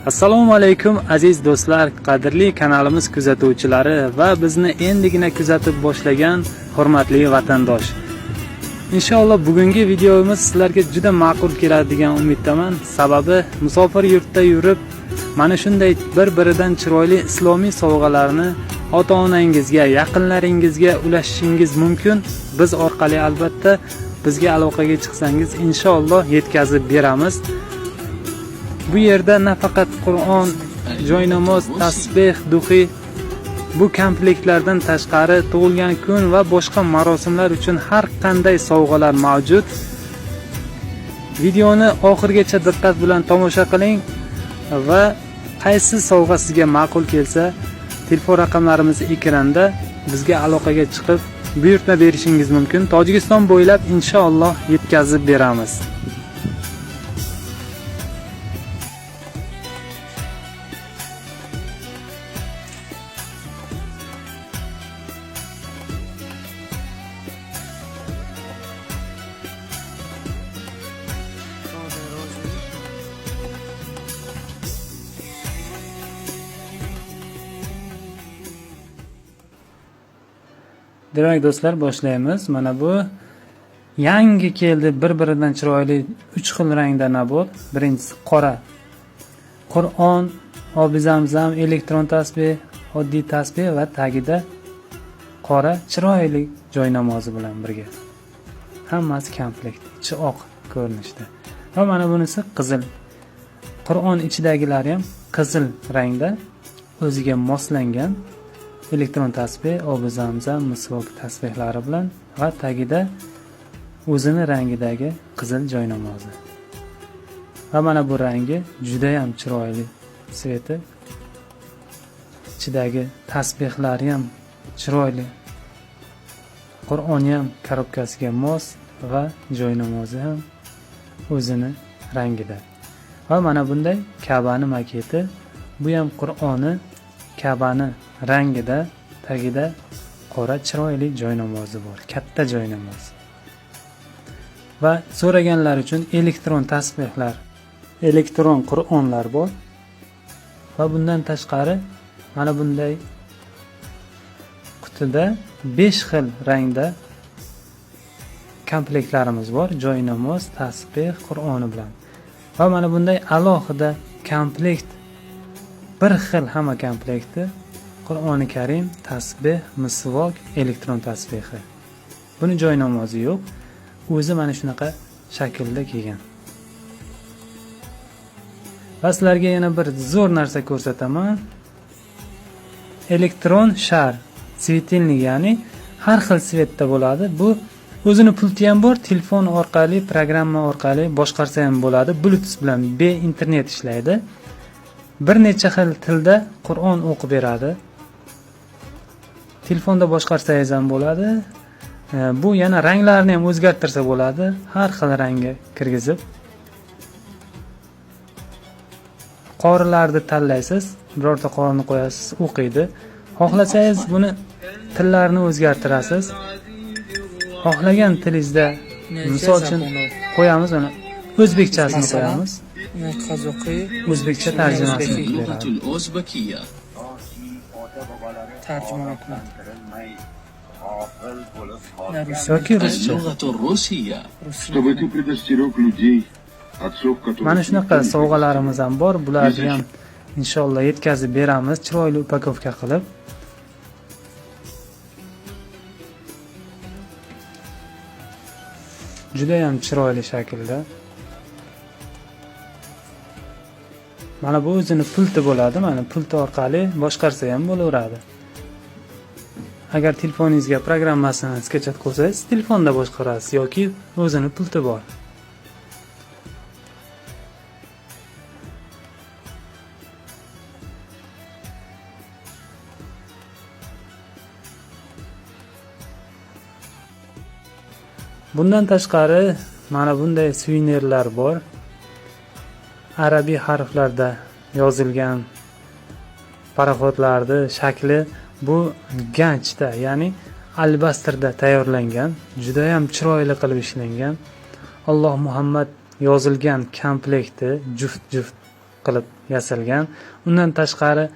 Assalomu alaykum aziz do'stlar, qadrli kanalimiz kuzatuvchilari va bizni endigina kuzatib boshlagan hurmatli vatandosh. Inshaalloh bugungi videomiz sizlarga juda ma'qul keladi degan umiddaman. Sababi musofir yurtda yurib, mana shunday bir-biridan chiroyli islomiy sovg'alarni ota-onangizga, yaqinlaringizga ulashishingiz mumkin. Biz orqali albatta bizga aloqaga chiqsangiz, inshaalloh yetkazib beramiz. Bu yerda nafaqat Qur'on, joynamoz, tasbeh, duxi bu komplektlardan tashqari tug'ilgan kun va boshqa marosimlar uchun har qanday sovg'alar mavjud. Videoni oxirigacha diqqat bilan tomosha qiling va qaysi sovg'a sizga ma'qul kelsa, telefon raqamlarimiz ekranda bizga aloqaga chiqib buyurtma berishingiz mumkin. Tojikiston bo'ylab inshaalloh yetkazib beramiz. Demak do'stlar, boshlaymiz. Mana bu yangi keldi, bir-biridan chiroyli 3 xil rangda nabot. Birinchisi qora. Qur'on, obi zamzam, elektron tasbeh, oddiy tasbeh va tagida qora chiroyli joy namozi bilan birga. Hammasi komplekt, ichi oq ko'rinishda. Va mana bunisi qizil. Qur'on ichidagilari ham qizil rangda, o'ziga moslangan elektron tasbeh, obi zamzam, misvok tasbehlari bilan va tagida o'zini rangidagi qizil joy namozi. Va mana bu rangi juda ham chiroyli sveti. Ichidagi tasbehlari ham chiroyli. Qur'oni ham korobkasiga mos va joy namozi ham o'zini rangida. Va mana bunday Ka'bani maketi, bu ham Qur'oni Ka'bani rangida, tagida qora chiroyli joy namozi bor, katta joy namozi. Va so'raganlar uchun elektron tasbehlar, elektron Qur'onlar bor. Va bundan tashqari mana bunday qutida 5 xil rangda komplektlarimiz bor, joy namoz, tasbeh, Qur'oni bilan. Va mana bunday alohida komplekt, bir xil hamma komplekti: Qur'oni Karim, tasbeh, misvok, elektron tasbehi. Buni joy namozi yo'q. O'zi mana shunaqa shaklda kelgan. Va sizlarga yana bir zo'r narsa ko'rsataman. Elektron shar, светильник, ya'ni har xil svetda bo'ladi. Bu o'zini pulti ham bor, telefon orqali, programma orqali boshqarsa ham bo'ladi. Bluetooth bilan be internet ishlaydi. Bir necha xil tilda Qur'on o'qib beradi. Telefonda boshqarsangiz ham bo'ladi. Bu yana ranglarni ham o'zgartirsa bo'ladi, har xil rangga kirgizib. Qorilarni tanlaysiz, birorta qorini qo'yasiz, o'qiydi. Xohlasangiz buni tillarni o'zgartirasiz. Xohlagan tilingizda, misol uchun qo'yamiz, mana o'zbekchasini qo'yamiz. O'zbekcha tarjimasini qilib اللغة beradi. الأوزبكية. Tarjima qiladi. Yoki ruscha. اللغة الروسية. Чтобы ты предостерег людей, отцов которых Mana shunaqa никто не sovg'alarimiz ham bor. Bularni ham inshaalloh yetkazib beramiz, chiroyli upakovka qilib. Juda ham chiroyli shaklda. Mana bu o'zini pulti bo'ladi. Mana pulti orqali boshqarsa ham bo'laveradi. Agar telefoningizga programmasini skachat qilsangiz, telefonda boshqarasiz yoki o'zini pulti bor. Bundan tashqari mana bunday suvenirlar bor. Arabiy harflarda yozilgan paraxodlarni shakli bu ganchda, ya'ni albastrda tayyorlangan, juda ham chiroyli qilib ishlangan. Alloh Muhammad yozilgan komplekti juft-juft. qilib yasalgan. Undan tashqari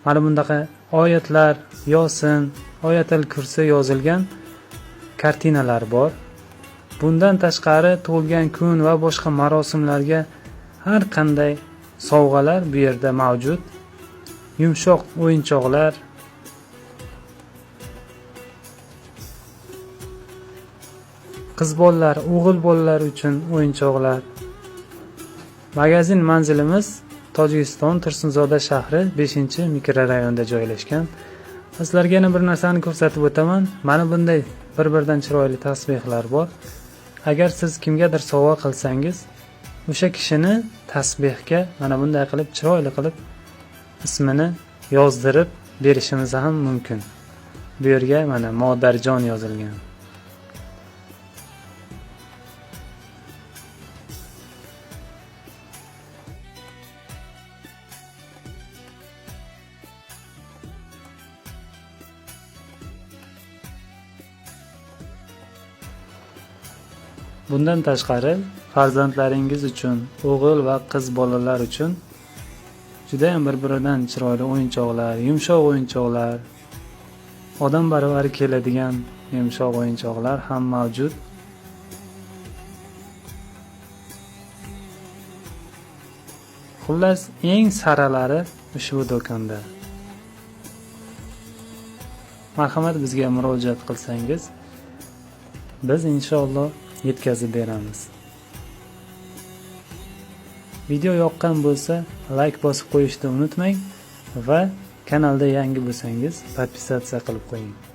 mana bundaqa oyatlar, Yosin, Oyatul Kursi yozilgan kartinalar bor. Bundan tashqari tug'ilgan kun va boshqa marosimlarga har qanday sovg'alar bu yerda mavjud. Yumshoq o'yinchoqlar, qiz bolalar, o'g'il bolalar uchun o'yinchoqlar. Magazin manzilimiz Tojikiston Tursunzoda shahri 5-mikrorayonda joylashgan. Sizlarga yana bir narsani ko'rsatib o'taman. Mana bunday bir-biridan chiroyli tasbehlar bor. Agar siz kimgadir sovg'a qilsangiz, o'sha kishini tasbehga mana bunday qilib chiroyli qilib ismini yozdirib berishimiz ham mumkin. Bu yerga mana Modarjon yozilgan. Bundan tashqari farzandlaringiz uchun, o'g'il va qiz bolalar uchun juda ham bir-biridan chiroyli o'yinchoqlar, yumshoq o'yinchoqlar, odam baravari keladigan yumshoq o'yinchoqlar ham mavjud. Xullas, eng saralari ushbu do'konda. Marhamat, bizga murojaat qilsangiz, biz inshaalloh yetkazib beramiz. Video yoqqan bo'lsa, like bosib qo'yishni unutmang va kanalda yangi bo'lsangiz, podpisatsiya qilib qo'ying.